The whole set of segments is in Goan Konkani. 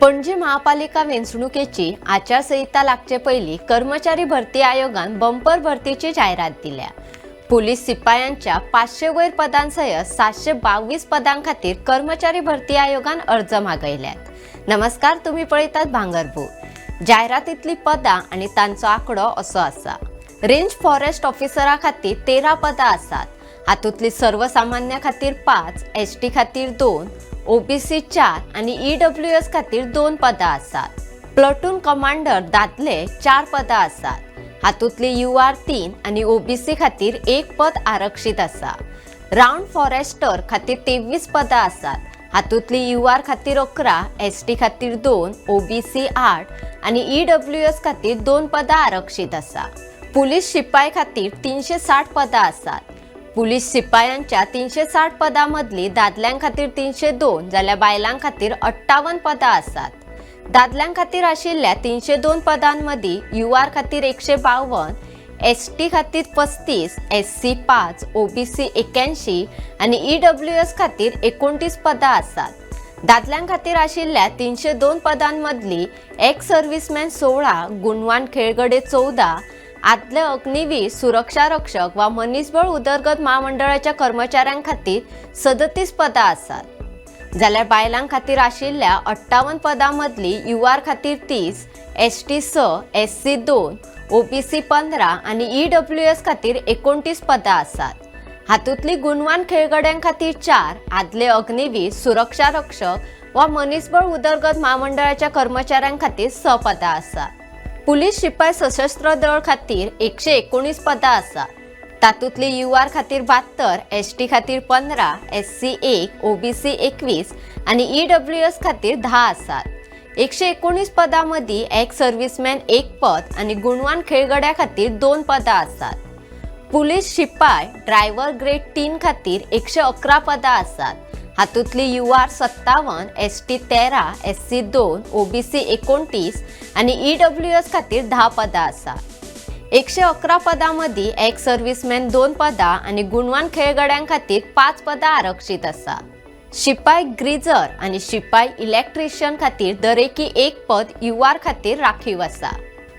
पणजी महापालिका वेंचणुकेची आचारसंहिता लागचे पयलीं कर्मचारी भरती आयोगान बंपर भरतीची जायरात दिल्या. पोलीस शिपायांच्या 500 वयर पदांसयत 722 पदां खातीर कर्मचारी भरती आयोगान अर्ज मागयल्यात. नमस्कार, तुम्ही पळयतात भांगरभूंय. जायरातींतली पदां आनी तांचो आंकडो असो आसा. रेंज फॉरेस्ट ऑफिसरा खातीर 13 पदां आसात. हातूंतली सर्वसामान्या खातीर 5, एसटी खातीर 2, ओबीसी 4 आनी ईडब्ल्यूएस खातीर 2 पदां आसात. प्लटून कमांडर दादले 4 पदां आसात. हातूंतली यूआर 3 आनी ओबीसी खातीर एक पद आरक्षीत आसा. राउंड फॉरेस्टर खातीर 23 पदां आसात. हातूंतली यूआर खातीर 11, एसटी खातीर 2, ओबीसी 8 आनी ईडब्ल्यूएस खातीर 2 पदां आरक्षीत आसा. पुलीस शिपाय खातीर 360 पदां आसात. पुलीस शिपायांच्या 360 पदां मदलीं दादल्यां खातीर 302 जाल्यार बायलां खातीर 58 पदां आसात. दादल्यां खातीर आशिल्ल्या 302 पदांमदीं यूआर खातीर 152, एसटी खातीर 35, एससी 5, ओबीसी 81 आनी ईडब्ल्यूएस खातीर 29 पदां आसात. दादल्यां खातीर आशिल्ल्या 302 पदांमदली एक्स सर्व्हिसमॅन 16, गुणवान खेळगडे 14, आदले अग्निवीर, सुरक्षा रक्षक वा मनीसबळ उदरगत म्हामंडळाच्या कर्मचाऱ्यां खातीर 37 पदां आसात. जाल्यार बायलां खातीर आशिल्ल्या 58 पदां मदली यूआर खातीर 30, एसटी 6, एससी 2, ओबीसी 15 आनी ईडब्ल्यूएस खातीर 29 पदां आसात. हातूंतली गुणवान खेळगड्यां खातीर 4, आदले अग्निवीर, सुरक्षा रक्षक वा मनीसबळ उदरगत म्हामंडळाच्या कर्मचाऱ्यां खातीर 6 पदां आसात. पुलीस शिपाय सशस्त्र दळ खातीर 119 पदां आसात. तातूंतली यूआर खातीर 72, एसटी खातीर 15, एससी 1, ओबीसी 21 आनी ईडब्ल्यूएस खातीर 10 आसात. 119 पदां मदीं एक्स सर्व्हिसमॅन एक पद आनी गुणवान खेळगड्या खातीर 2 पदां आसात. पुलीस शिपाय ड्रायव्हर ग्रेड 3 खातीर 111 पदां आसात. हातूंतली यूआर 57, एसटी 13, एससी 2, ओबीसी 29 आनी ईडब्ल्यूएस खातीर 10 पदां आसात. 111 पदां मदीं एक्स सर्व्हिसमॅन 2 पदां आनी गुणवान खेळगड्यां खातीर 5 पदां आरक्षीत आसा. शिपाय ग्रिजर आनी शिपाय इलेक्ट्रिशियन खातीर दरेकी एक पद यूआर खातीर राखीव आसा.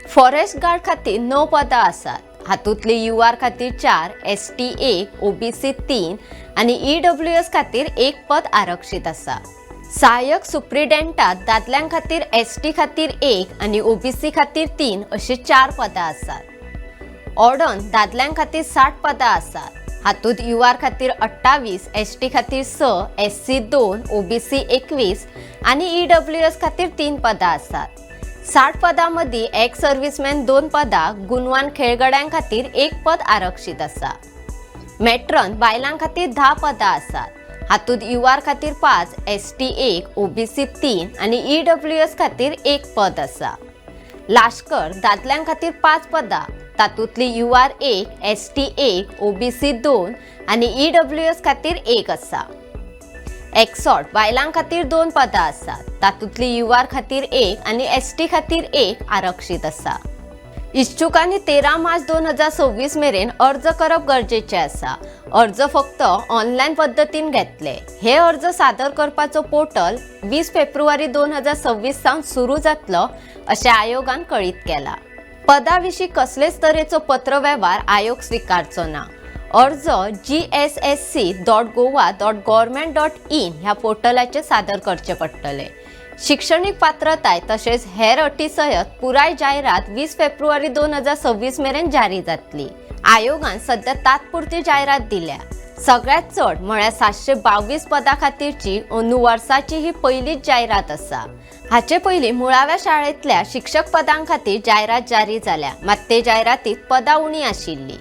फॉरेस्ट गार्ड खातीर 9 पदां आसात. हातूंतली यूआर खातीर 4, एसटी 1, ओबीसी 3 आनी ईडब्ल्यूएस खातीर एक पद आरक्षीत आसा. सहाय्यक सुप्रिटेंडेंटात दादल्यां खातीर एसटी खातीर 1 आनी ओबीसी खातीर 3 अशी 4 पदां आसात. ऑर्डन दादल्यां खातीर 60 पदां आसात. हातूंत यूआर खातीर 28, एसटी खातीर 6, एससी 2, ओबीसी 21 आनी ईडब्ल्यूएस खातीर 3 पदां आसात. 60 पदां मदीं एक्स सर्व्हिसमॅन 2 पदां, गुणवान खेळगड्यां खातीर एक पद आरक्षीत आसा. मेट्रन बायलां खातीर 10 पदां आसात. हातूंत यूआर खातीर 5, एसटी 1, ओबीसी 3 आनी ईडब्ल्यूएस खातीर एक पद आसा. लाश्कर दादल्यां खातीर 5 पदां. तातूंतली यूआर 1, एसटी 1, ओबीसी 2 आनी ईडब्ल्यूएस खातीर एक आसा. एक्सॉट बायलां खातीर 2 पदां आसात. तातूंतली यूआर खातीर 1 आनी एसटी खातीर 1 आरक्षीत आसा. इच्छुकांनी 13 मार्च 2026 मेरेन अर्ज करप गरजेचें आसा. अर्ज फक्त ऑनलायन पद्दतीन घेतले. हे अर्ज सादर करपाचो पोर्टल 20 फेब्रुवारी 2026 सावन सुरू जातलो अशें आयोगान कळीत केलां. पदा विशीं कसलेच तरेचो पत्रवेव्हार आयोग स्विकारचो ना. अर्ज gssc.goa.government.in ह्या पोर्टलाचेर सादर करचे पडटले. शिक्षणीक पात्रताय तशेंच हेर अटी सयत पुराय जायरात 20 फेब्रुवारी 2026 मेरेन जारी जातली. आयोगान सध्या तात्पुरती जायरात दिल्या. सगळ्यात चड म्हळ्यार 722 पदां खातीरची अंदू वर्साची ही पयलीच जायरात आसा. हाचे पयलीं मुळाव्या शाळेंतल्या शिक्षक पदां खातीर जायरात जारी जाल्या, मात ते जायरातीत पदां उणी आशिल्लीं.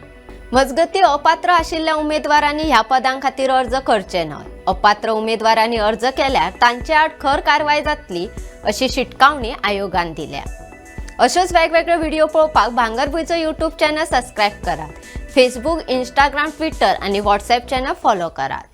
मजगती, अपात्र आशिल्ल्या उमेदवारांनी ह्या पदां खातीर अर्ज करचे न्हय. अपात्र उमेदवारांनी अर्ज केल्यार तांचे आड खर कारवाय जातली अशी शिटकावणी आयोगान दिल्या. अश्योच वेगवेगळे व्हिडिओ पळोवपाक भांगरभूंयचो यूट्यूब चॅनल सबस्क्रायब करात. फेसबूक, इंस्टाग्राम, ट्विटर आनी व्हॉट्सॲप चॅनल फॉलो करात.